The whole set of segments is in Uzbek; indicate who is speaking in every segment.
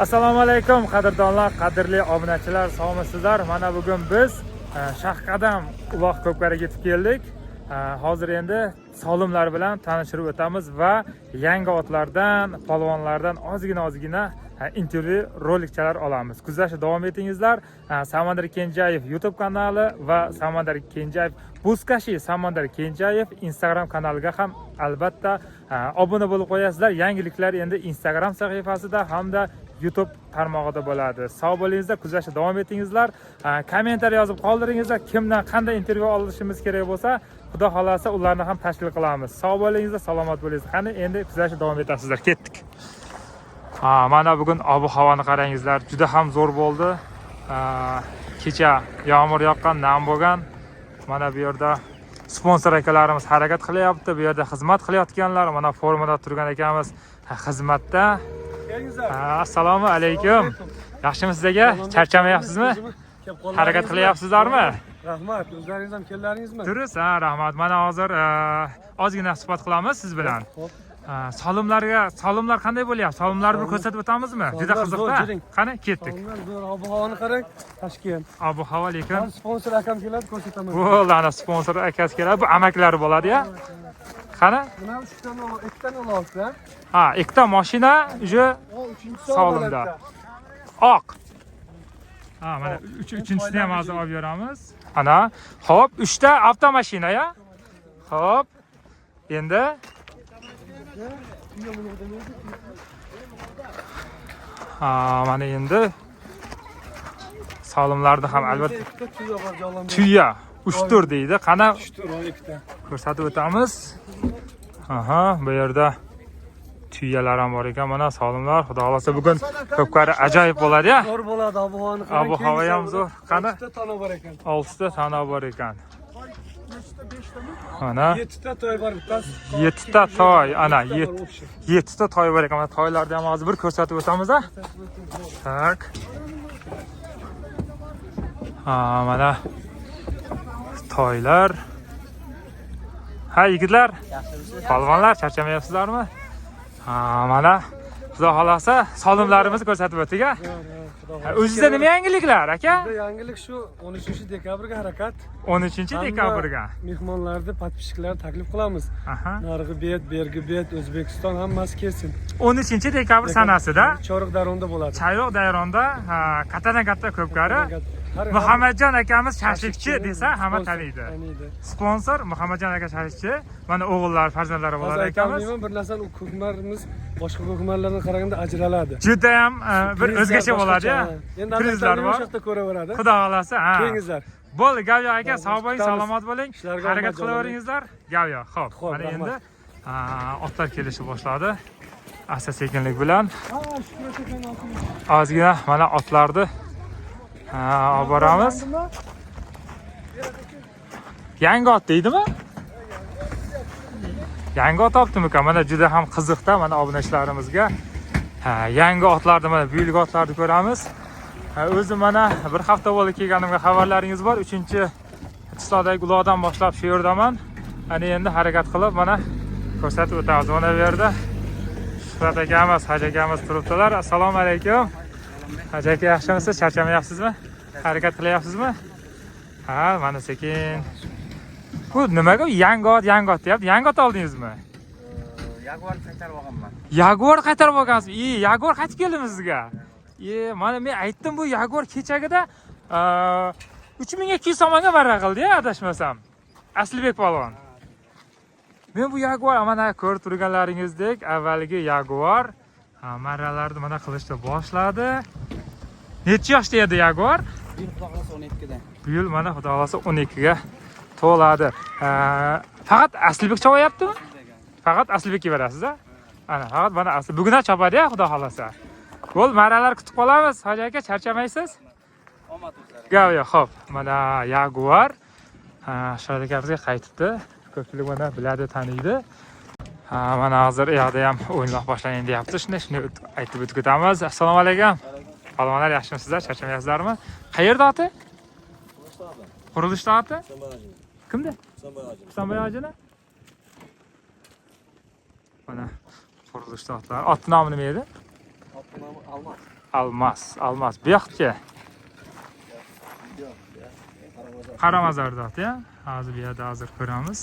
Speaker 1: Assalomu alaykum, qadrdonlar, qadrli obunachilar, sog'misizlar? Mana bugun biz Shahqadam uloq ko'pkariga yetib keldik. Hozir endi solimlar bilan tanishtirib o'tamiz va yangi otlardan, polvonlardan ozgina ozgina intervyu rolikchalar olamiz. Kuzatishda davom etingizlar. Samandar Kenjayev YouTube kanali va Samandar Kenjayev Buzkashi Samandar Kenjayev Instagram kanaliga ham albatta obuna bo'lib qo'yasizlar. Yangiliklar endi Instagram sahifasida hamda YouTube tarmog'ida bo'ladi. Sog' bo'lingizlar, kuzatishda davom etingizlar. Kommentariy yozib qoldiringizlar. Kimdan qanday intervyu olishimiz kerak bo'lsa, Xudo xolasa ularni ham tashkil qilamiz. Sog' bo'lingizlar, salomat bo'lingizlar. Qani endi kuzatishda davom etasizlar. Ketdik. Ha, mana bugun ob-havoni qarangizlar, juda ham zo'r bo'ldi. Kecha yomg'ir yoqqan, nam bo'lgan. Mana bu yerda sponsor akalarimiz harakat qilyapti. Bu yerda xizmat qilayotganlar, mana formada turgan akamiz xizmatda. Ha, assalomu alaykum. Yaxshimisiz, aka? Charchamayapsizmi? Harakat qilyapsizlarmi?
Speaker 2: Rahmat. O'zlaringiz ham kellaringizmi?
Speaker 1: Durust, ha, rahmat. Mana hozir ozgina suhbat qilamiz siz bilan.
Speaker 2: Xo'p.
Speaker 1: Solimlarga, solimlar qanday bo'lyapti? Solimlarni bir ko'rsatib o'tamizmi? Juda
Speaker 2: Solimlar zo'r,
Speaker 1: qiziqda.
Speaker 2: jiring.
Speaker 1: Qani, ketdik.
Speaker 2: Solimlar zo'r, ob-havoni qarang. Toshkent.
Speaker 1: Ob-havo lekin
Speaker 2: Hozir sponsor akam keladi, ko'rsataman.
Speaker 1: Bo'ldi, ana sponsor akasi keladi. Bu amaklari bo'ladi ya. Qani?
Speaker 2: Buni uchtani, ikkitani olibdi.
Speaker 1: Ha, ikkita mashina уже
Speaker 2: O, uchinchisi
Speaker 1: Solimda.
Speaker 2: bo'ladi.
Speaker 1: Oq. Ha, mana uchinchisini ham hozir olib beramiz. Ana, xo'p, uchta avtomashina ya. Xo'p. Endi
Speaker 2: Tuya buni demaydi.
Speaker 1: ha, mana endi solimlarni ham albatta
Speaker 2: Ikkita tuya bor jalon.
Speaker 1: Tuya uchtur deydi. Qani,
Speaker 2: Uchtur, o ikkita.
Speaker 1: ko'rsatib o'tamiz. Aha, bu yerda tuyalar ham bor ekan. Mana solimlar, xudo xolasa bugun ko'pkari ajoyib bo'ladi ya.
Speaker 2: Zo'r bo'ladi, ob-havoni qarang.
Speaker 1: Ob-havo ham zo'r. Qani?
Speaker 2: Oltita tana bor ekan.
Speaker 1: Oltita tana bor ekan. Mana
Speaker 2: Yettita toy bor bittasi.
Speaker 1: Yettita toy, ana,
Speaker 2: Yettita bor общий.
Speaker 1: Yettita toy bor ekan. Mana toylarni ham hozir bir ko'rsatib o'tamiz a. Так. Ha, mana toylar. Ha, yigitlar. Polvonlar, charchamayapsizlarmi? Ha, mana Xudo xolasa solimlarimizni ko'rsatib o'tdik a.
Speaker 2: Xudo
Speaker 1: Ha, o'zizda nima yangiliklar, aka?
Speaker 2: Bizda yangilik shu 13 dekabrga harakat.
Speaker 1: 13
Speaker 2: Hamma
Speaker 1: dekabrga.
Speaker 2: Mehmonlarni, подписчик larni taklif qilamiz. Narigi bet, bergi bet, O'zbekiston hammasi kelsin.
Speaker 1: 13 dekabr sanasida
Speaker 2: Choriq Daromda bo'ladi.
Speaker 1: Chayroq Dayronda, ha, kattadan katta ko'pkari. Muhammadjon akamiz shashlikchi desa hamma
Speaker 2: Sponsor
Speaker 1: taniydi.
Speaker 2: Taniydi.
Speaker 1: Sponsor Muhammadjon aka shashlikchi. Mana o'g'illar, farzandlari
Speaker 2: Hozir
Speaker 1: bo'ladi akamiz.
Speaker 2: aytolmayman, bir narsani, u ko'kmarimiz boshqa ko'kmarlardan qaraganda ajraladi.
Speaker 1: Juda ham bir
Speaker 2: Prizlar
Speaker 1: o'zgacha bo'ladi ya.
Speaker 2: boshqacha. Endi
Speaker 1: Prizlar bor.
Speaker 2: o'sha yoqda ko'raveradi.
Speaker 1: Xudo xolasa, ha.
Speaker 2: Kelingizlar.
Speaker 1: Bo'ldi, gap yo'q aka, sog' bo'ling,
Speaker 2: Kutamiz.
Speaker 1: salomat bo'ling.
Speaker 2: Ishlarga
Speaker 1: Harakat
Speaker 2: omad.
Speaker 1: qilaveringizlar. Gap yo'q. Xo'p,
Speaker 2: Xo'p,
Speaker 1: mana
Speaker 2: rahmat.
Speaker 1: endi otlar kelishni boshladi. Asta sekinlik bilan
Speaker 2: Ha, Shuhrat akani otini.
Speaker 1: ozgina mana otlarni olib boramiz. Yangi ot deydimi? Yangi ot olibdimikan? Mana juda ham qiziqda mana obunachilarimizga. Ha, yangi otlarni, mana bu yilgi otlarni ko'ramiz. Ha, o'zim mana bir hafta bo'ldi kelganimga, xabarlaringiz bor. 3 chislodagi uloqdan boshlab shu yerdaman. Ana endi harakat qilib mana ko'rsatib o'tamiz. Mana bu yerda Shuhrat akamiz, Hoji akamiz turibdilar. Assalomu alaykum. Hoji aka, yaxshimisiz? Charchamayapsizmi? Harakat qilyapsizmi? Ha, mana sekin. Bu nimaga yangi ot, yangi ot deyapti? Yangi ot oldingizmi?
Speaker 3: Jaguar qaytarib olganman.
Speaker 1: Jaguar qaytarib olgansiz. E, Jaguar qaytib keldimi sizga? E, mana men aytdim, bu Jaguar kechagida 3200 so'mga marra qildi ya, adashmasam. Aslibek polvon. Men bu Jaguar, mana ko'rib turganlaringizdek, avvalgi Jaguar marralarni mana qilishni boshladi. Necha yoshda edi Jaguar?
Speaker 3: Bu yil, xudo xohlasa, 12da.
Speaker 1: Bu yil mana xudo xohlasa 12 ga to'ladi. Faqat Aslibek chovayaptimi? Faqat Aslibekka berasiz a? Ana, faqat mana Asl bugun ham chopadi ya, xudo xohlasa. Bo'l, marralar kutib qolamiz. Hoji aka, charchamaysiz?
Speaker 3: Omad o'zlariga.
Speaker 1: Gap yo'q. Xo'p, mana Jaguar Shuhrat akamizga qaytibdi. Ko'pchilik mana biladi, taniydi. Ha, mana hozir u yoqda ham o'yinlar boshlaning deyapti. Shunday shunday aytib o'tib ketamiz. Assalomu alaykum. Polvonlar, yaxshimisizlar? Charchamayapsizlarmi? Qayerda oti? Qurilishda oti? Kimda? Husanboy hojini? Mana qurilishda otlar. Otning nomi nima edi?
Speaker 3: Almaz.
Speaker 1: Almas, Almas. Bu yoqchi? Qaramazorda oti, ya? Hozir bu yerda hozir ko'ramiz.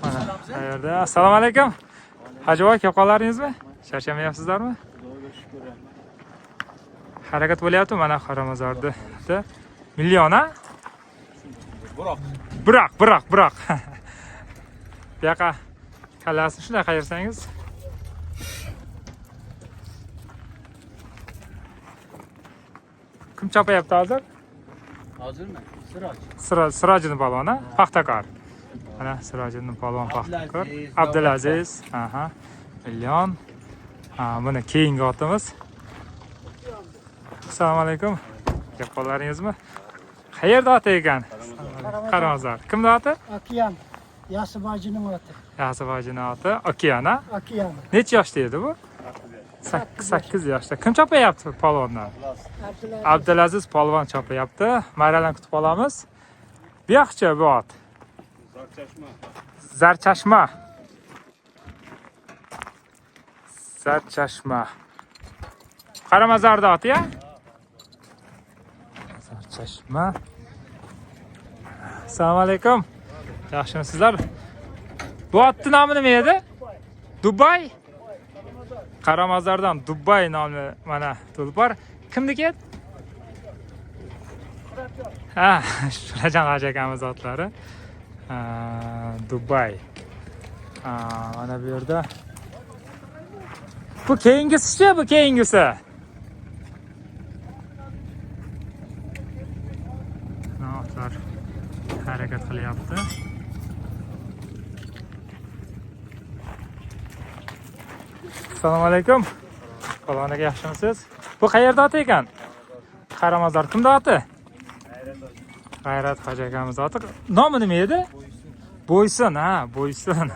Speaker 1: Mana qayerda? Assalomu alaykum. Hoji boy, kelib qollaringizmi? Charchamayapsizlarmi? Harakat bo'lyapti mana Qoramazorda. Million, a?
Speaker 3: Biroq.
Speaker 1: Biroq, biroq, biroq. Bu yoqqa kallasini shunday qayirsangiz. Kim chopayapti hozir?
Speaker 3: Hozirmi? Siroj.
Speaker 1: Sirojiddin polvon, a? Paxtakor. Mana Sirojiddin polvon Paxtakor.
Speaker 3: Abdulaziz.
Speaker 1: Abdulaziz, aha. Million. Ha, buni keyingi otimiz. Assalomu alaykum. Kelib qollaringizmi? Qayerda oti ekan? Qaramazor. Kimni oti?
Speaker 4: Okean. Yasibojinin oti.
Speaker 1: Yasibojini oti Okean, a?
Speaker 4: Okean.
Speaker 1: Necha yoshda edi bu? 8 yoshda. Kim chopayapti polvonni?
Speaker 4: Abdulaziz.
Speaker 1: Abdulaziz polvon chopayapti. Marralarni kutib olamiz. Bu yoqchi bu ot. Zarchashma. Zarchashma. Qaramazorda oti, ya? Zarchashma. Assalomu alaykum. Yaxshimisizlar? Bu otning nomi nima edi? Dubay. Qaramazordan Dubay nomli mana tulpor. Kimniki edi? Ha, Shuhratjon hoji akamiz otlari. Ha, Dubay. Ha, mana bu yerda. Bu keyingisichi, bu keyingisi. Mana otlar harakat qilyapti. Assalomu alaykum. Polvon aka, yaxshimisiz? Bu qayerda oti ekan? Qaramazor. Kimda oti? G'ayrat hoji akamiz oti. Nomi nima edi? Bo'ysun, ha, Bo'ysun.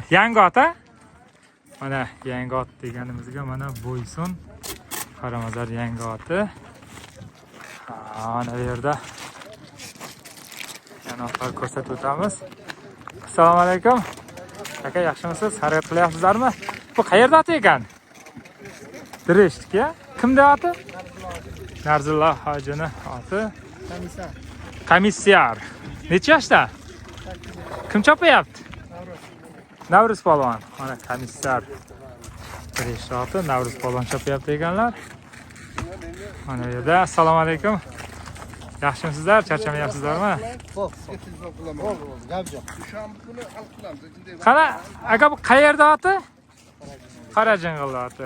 Speaker 1: Yangi ot, a? Mana yangi ot deganimizga mana Bo'ysun. Qaramazor yangi oti. Ha, mana bu yerda yana otlar ko'rsatib o'tamiz. Assalomu alaykum. Aka, yaxshimisiz? Harakat qilyapsizlarmi? Bu qayerda oti ekan? Dirishtki. Kimda oti? Narzullo hojini oti.
Speaker 4: Komissar.
Speaker 1: Komissar. Necha yoshda? Kim chopayapti? Navruz polvon. Mana komissar. Dirisht oti Navruz polvon chopayapti ekanlar. Mana bu yerda. Assalomu alaykum. Yaxshimisizlar? Charchamayapsizlarmi?
Speaker 4: Gap yo'q.
Speaker 1: Qana, aka, bu qayerda oti? Qorajing'ilda oti.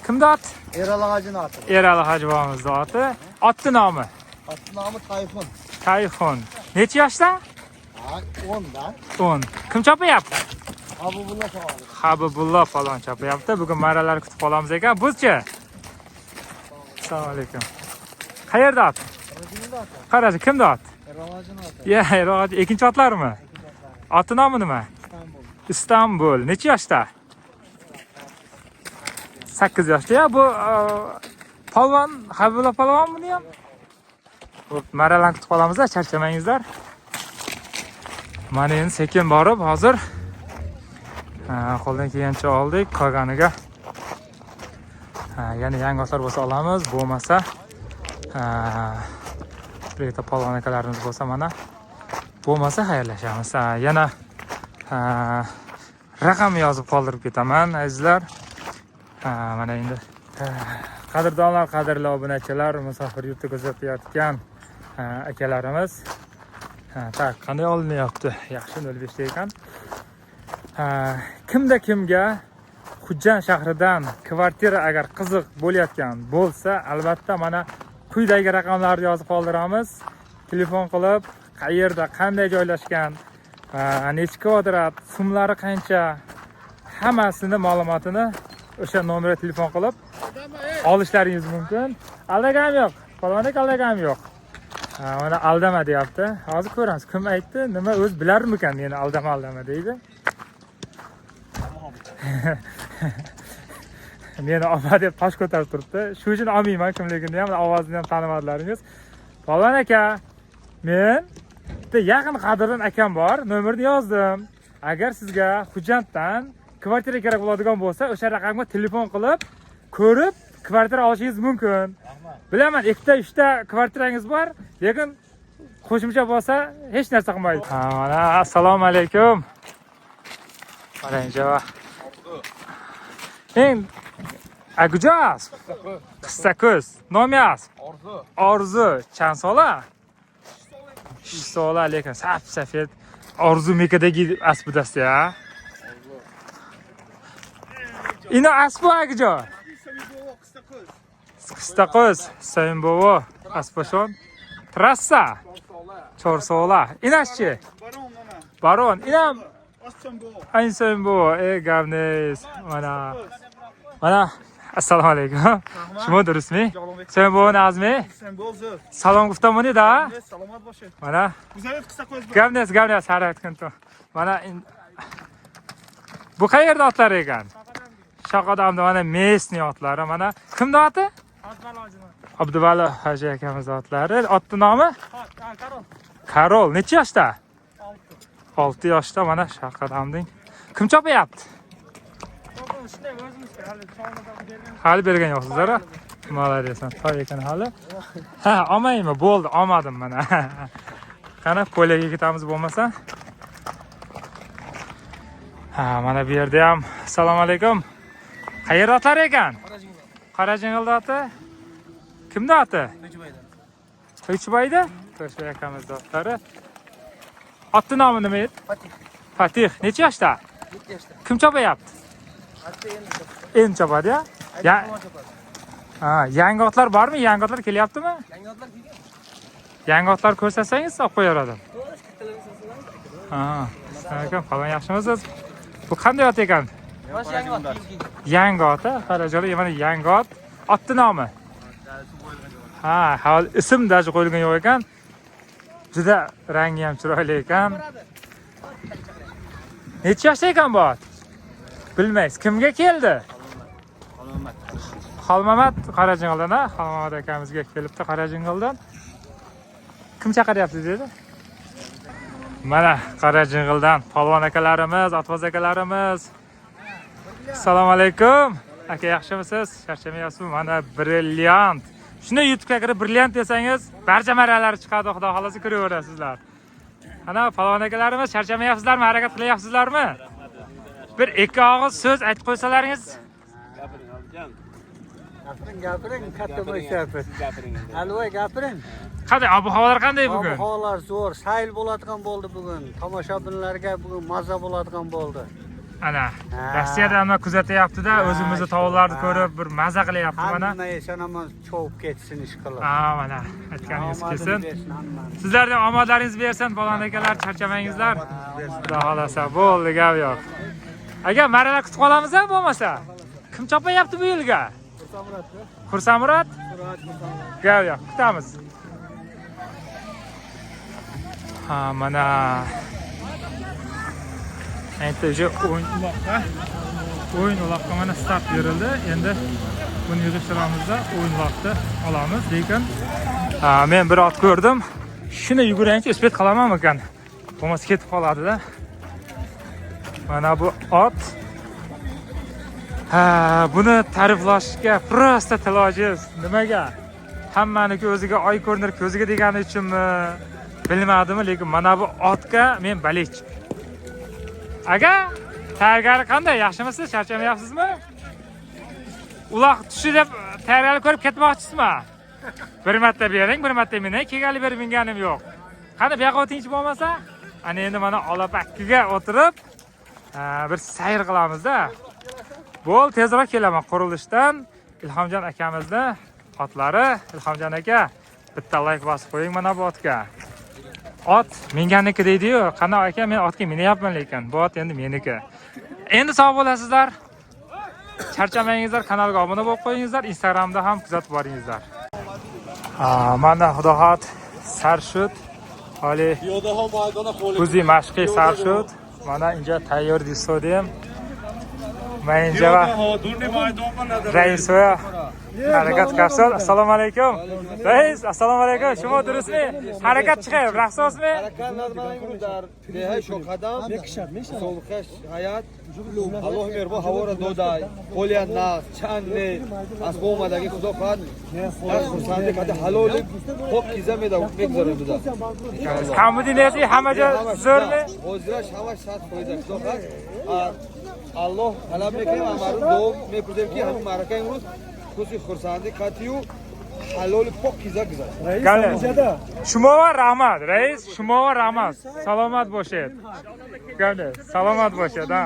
Speaker 1: Kimda ot?
Speaker 4: Erali hojini oti.
Speaker 1: Erali hoji bobomizni oti. Otni nomi?
Speaker 4: Otning nomi Tayfun.
Speaker 1: Tayfun. Necha yoshda?
Speaker 4: Ha, 10 da.
Speaker 1: 10. Kim chopayapti?
Speaker 4: Habibulla sog'ali.
Speaker 1: Habibulla polvon chopayapti. Bugun marralar kutib qolamiz ekan. Buzchi. Assalomu alaykum. Qayerda ot? Qarachi, kimda ot?
Speaker 4: Erali hojini oti.
Speaker 1: Ya, Erali hoji ikkinchi otlarmi? Oti nomi nima?
Speaker 4: Istanbul.
Speaker 1: Istanbul. Necha yoshda? 8 yoshda. Ya, bu polvon, Habibulla polvon buni ham? Xo'p, marralarni kutib qolamiz, charchamangizlar. Mana endi sekin borib hozir qo'ldan kelgancha oldik, qolganiga yana yangi otlar bo'lsa olamiz, bo'lmasa birorta polvon akalarimiz bo'lsa mana, bo'lmasa xayrlashamiz. Yana raqam yozib qoldirib ketaman, azizlar. Mana endi qadrdonlar, qadrli obunachilar, musofir yurtda kuzatayotgan akalarimiz. Так, qanday olinyapti? Yaxshi, 05 ta ekan. Kimda kimga Xo'jand shahridan kvartira agar qiziq bo'layotgan bo'lsa, albatta mana quyidagi raqamlarni yozib qoldiramiz. Telefon qilib, qayerda, qanday joylashgan, necha kvadrat, sumlari qancha, hammasini ma'lumotini o'sha nomerga telefon qilib olishlaringiz mumkin. Aldagam yo'q, palvondak aldagam yo'q. Mana aldama deyapti. Hozir ko'ramiz, kim aytdi, nima o'zi bilarmikan meni aldama aldama deydi. Meni olma deb tosh ko'tarib turibdi. Shu uchun olmayman kimligini ham, ovozini ham tanimadilaringiz. Polvon aka, men bitta yaqin qadrdon akam bor, nomerini yozdim. Agar sizga Xo'janddan kvartira kerak bo'ladigan bo'lsa, o'sha raqamga telefon qilib, ko'rib kvartira olishingiz mumkin. Bilaman, ikkita, uchta kvartirangiz bor, lekin qo'shimcha bo'lsa hech narsa qilmaydi. Ha, mana assalomu alaykum. Mana inja. Eng Aguja asp. Qissako'z. Nomi asp.
Speaker 4: Orzu.
Speaker 1: Orzu чанд сола? 6 sola, lekin sap safed Orzu mekadagi asp budasi ya. Ino asp agujo. Qistaqo'z, Sayimbovo, Aspashon. Trassa. 4 sola. Inashchi? Baron. Inam Ayn Sayimbovo, e gavnes. Mana. Mana assalomu alaykum. Шумо дурустми? Sayimbovo назми? Салом гуфта монед, а?
Speaker 5: Саломат бошед.
Speaker 1: Mana.
Speaker 5: Гузаред Qistaqo'z.
Speaker 1: Gavnes, gavnes harakat qilin. Mana bu qayerda otlar ekan? Shoqodamda mana местный otlari. Mana kimni oti? Abduvali hoji akamiz otlari. Otning nomi? Karol. Necha yoshda? 6 yoshda mana Shoqodamning. Kim chopayapti? Hali bergan yo'qsizlar, a? Молодец, toy ekan hali. Ha, olmaymi? Bo'ldi, olmadim mana. Qani, поля ga ketamiz bo'lmasa. Ha, mana bu yerda ham assalomu alaykum. Qayerda otlar ekan? Qorajing'ilda oti. Kimni oti? To'ychiboyda. To'ychiboy akamizni otlari. Otning nomi nima edi?
Speaker 4: Fatih.
Speaker 1: Fatih. Necha yoshda?
Speaker 4: 7 yoshda.
Speaker 1: Kim chopayapti? Endi chopadi, ya? Ya. Ha, yangi otlar bormi? Yangi otlar kelyaptimi?
Speaker 4: Yangi otlar kelgan.
Speaker 1: Yangi otlar ko'rsatsangiz olib qo'yar edim. Ha, assalomu alaykum, qalon yaxshimisiz? Bu qanday ot ekan?
Speaker 4: Mana shu yangi ot.
Speaker 1: Yangi ot, qarajolar, mana yangi ot. Otning nomi? Ha, hali ism даже qo'yilgan yo'q ekan. Juda rangi ham chiroyli ekan. Necha yoshda ekan bu ot? Bilmaysiz. Kimga keldi? Xolmamat Qorajing'ildan, ha? Xolmamat akamizga kelibdi Qorajing'ildan. Kim chaqiryapti dedi? Mana Qorajing'ildan polvon akalarimiz, otvoz akalarimiz. Assalomu alaykum. Aka, yaxshimisiz? Charchamayapsizmi? Mana brilliant. Shuni YouTube'ga kirib brilliant desangiz, barcha marralar chiqadi, xudo xolasa ko'raverasizlar. Ana polvon akalarimiz charchamayapsizlarmi? Harakat qilyapsizlarmi? Bir ikki og'iz so'z aytib qo'ysalaringiz.
Speaker 6: Gapiring, gapiring, katta bo'lyapti. Alvoy gapiring.
Speaker 1: Qanday ob-havolar qanday bugun?
Speaker 6: Ob-havolar zo'r, sayl bo'ladigan bo'ldi bugun. Tomoshabinlarga bugun maza bo'ladigan bo'ldi.
Speaker 1: Ana
Speaker 6: Ha.
Speaker 1: Rossiyadan mana kuzatyapti-da,
Speaker 6: Ha,
Speaker 1: o'zimizni
Speaker 6: shu,
Speaker 1: tovuqlarni
Speaker 6: ha.
Speaker 1: ko'rib bir maza qilyapti mana.
Speaker 6: Hamma eson-omon chovib ketsin ish qilib.
Speaker 1: Ha, mana aytganingiz
Speaker 6: Omadini
Speaker 1: kelsin.
Speaker 6: bersin hammani.
Speaker 1: Sizlarning omadlaringiz bersin, polvon akalar, charchamangizlar. Xudo xolasa, bo'ldi, gap yo'q. Aka, marralar kutib qolamiz a bo'lmasa? Kim chopayapti bu yilga? Xursamurod? Gap yo'q, kutamiz. Ha, mana endi уже o'yin uloqqa mana start berildi. Endi buni yig'ishtiramizda o'yin vaqti olamiz, lekin ha, men bir ot ko'rdim. Shuni yugurayinchi, успеть qilamanmikan? Bo'lmasa ketib qoladi-da. Mana bu ot. Ha, buni ta'riflashga просто til ojiz. Nimaga? Hammaniki o'ziga oy ko'rinir ko'ziga degani uchunmi? Bilmadim, lekin mana bu otga men болельщик. Aka, tayyorgarlik qanday? Yaxshimisiz? Charchamayapsizmi? Uloq tushi deb tayyorgarlik ko'rib ketmoqchisizmi? Bir marta bering, bir marta minay, kelgali beri minganim yo'q. Qani bu yoqqa o'tingchi bo'lmasa? Ana endi mana olapakkiga o'tirib, bir sayr qilamiz-da. Bo'l, tezroq kelaman qurilishdan. Ilhomjon akamizni otlari. Ilhomjon aka, bitta layk bosib qo'ying mana bu otga. Ot minganiki deydi-yu, qani aka, men otga minyapman lekin bu ot endi meniki. Endi sog' bo'lasizlar. Charchamangizlar, kanalga obuna bo'lib qo'yingizlar, Instagramda ham kuzatib boringizlar. Ha, mana xudo xohlat sarshud hali buzi mashqi sarshud. Mana inja tayyor desodem. Mayinjava rais va harakat kapsul. Assalomu alaykum. Rais, assalomu alaykum. Шумо дурустми? Ҳаракат чӣ хел? Рахсосми?
Speaker 5: Дар деҳаи Шоқадам собиқаш ҳаят Аллоҳи меҳрубон ҳаворо дода, ҳолия нағз, чанд не аз бо омадагӣ, худо хоҳад, дар хурсандӣ када ҳалоли покиза мегузарем буда.
Speaker 1: Камбуди нест, ҳама ҷо зӯрми?
Speaker 5: Ҳозираш ҳамаш 100%, худо хоҳад. Аллоҳ талаб мекунем, мардум дуо мепурсем, ки ҳамин маърака имрӯз хуси хурсандӣ қатию ҳалоли покиза гузашт.
Speaker 1: Gale. Шумова rahmat, rais, шумова rahmat. Salomat bo'shед. Gale, salomat bo'shед, ha.